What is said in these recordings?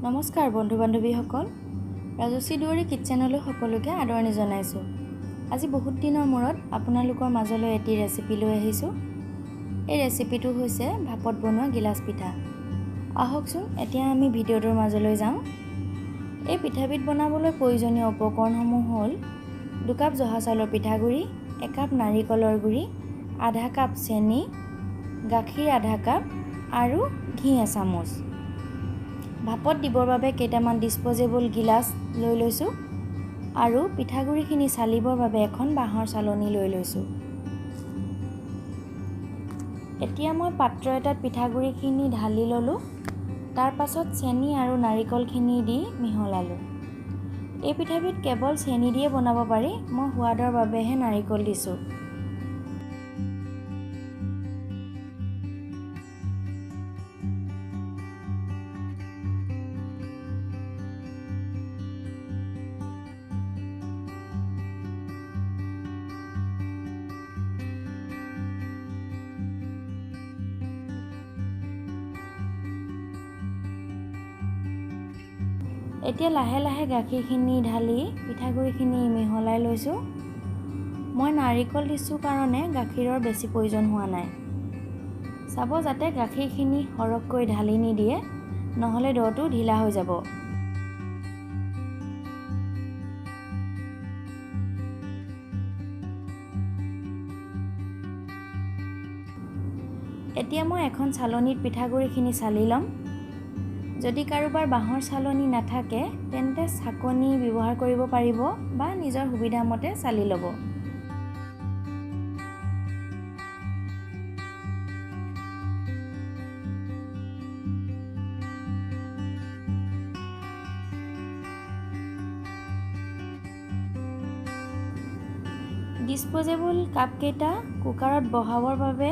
নমস্কাৰ বন্ধু বান্ধৱীসকল, ৰাজশ্ৰী দুৱৰী কিটচেনলৈ সকলোকে আদৰণি জনাইছোঁ। আজি বহুত দিনৰ মূৰত আপোনালোকৰ মাজলৈ এটি ৰেচিপি লৈ আহিছোঁ। এই ৰেচিপিটো হৈছে ভাপত বনোৱা গিলাচ পিঠা। আহকচোন এতিয়া আমি ভিডিঅ'টোৰ মাজলৈ যাওঁ। এই পিঠাবিধ বনাবলৈ প্ৰয়োজনীয় উপকৰণসমূহ হ'ল 2 কাপ জহা চাউলৰ পিঠাগুড়ি, 1 কাপ নাৰিকলৰ গুড়ি, আধা কাপ চেনি, গাখীৰ আধা কাপ আৰু ঘি এচামুচ। ভাপত দিবৰ বাবে কেইটামান ডিছপ'জেবল গিলাচ লৈ লৈছোঁ আৰু পিঠাগুড়িখিনি চালিবৰ বাবে এখন বাঁহৰ চালনী লৈ লৈছোঁ। এতিয়া মই পাত্ৰ এটাত পিঠাগুড়িখিনি ঢালি ল'লোঁ। তাৰ পাছত চেনি আৰু নাৰিকলখিনি দি মিহলালোঁ। এই পিঠাবিধ কেৱল চেনি দিয়ে বনাব পাৰি, মই সোৱাদৰ বাবেহে নাৰিকল দিছোঁ। এতিয়া লাহে লাহে গাখীৰখিনি ঢালি পিঠাগুড়িখিনি মিহলাই লৈছোঁ। মই নাৰিকল দিছোঁ কাৰণে গাখীৰৰ বেছি প্ৰয়োজন হোৱা নাই। চাব যাতে গাখীৰখিনি সৰহকৈ ঢালি নিদিয়ে, নহ'লে দ'টো ঢিলা হৈ যাব। এতিয়া মই এখন চালনীত পিঠাগুড়িখিনি চালি ল'ম। যদি কাৰোবাৰ বাঁহৰ চালনী নাথাকে তেন্তে চাকনি ব্যৱহাৰ কৰিব পাৰিব বা নিজৰ সুবিধামতে চালি ল'ব। ডিছপ'জেবল কাপকেইটা কুকাৰত বহাবৰ বাবে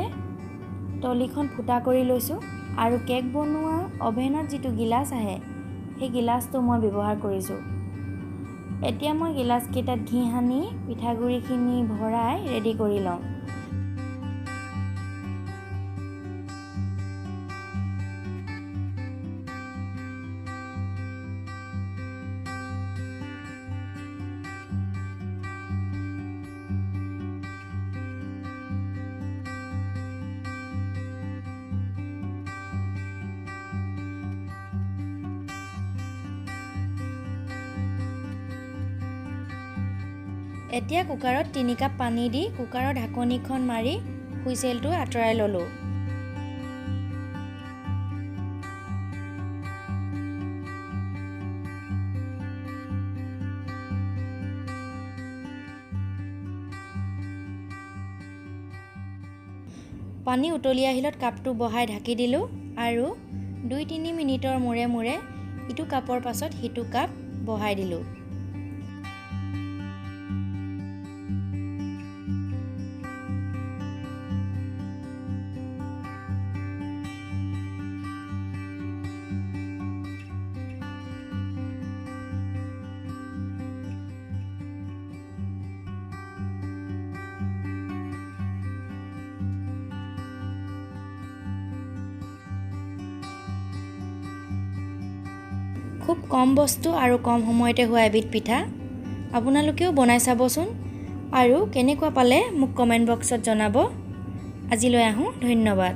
তলিখন ফুটা কৰি লৈছোঁ আৰু কেক বনোৱা অভেনত যিটো গিলাচ আহে সেই গিলাচটো মই ব্যৱহাৰ কৰিছোঁ। এতিয়া মই গিলাচকেইটাত ঘি সানি পিঠাগুড়িখিনি ভৰাই ৰেডি কৰি লওঁ। এতিয়া কুকাৰত 3 কাপ পানী দি কুকাৰৰ ঢাকনিখন মাৰি হুইচেলটো আঁতৰাই ল'লোঁ। পানী উতলি আহিলত কাপটো বহাই ঢাকি দিলোঁ আৰু 2-3 মিনিটৰ মূৰে মূৰে ইটো কাপৰ পাছত সিটো কাপ বহাই দিলোঁ। খুব কম বস্তু আৰু কম সময়তে হোৱা এবিধ পিঠা। আপোনালোকেও বনাই চাবচোন আৰু কেনেকুৱা পালে মোক কমেণ্ট বক্সত জনাব। আজিলৈ আহোঁ, ধন্যবাদ।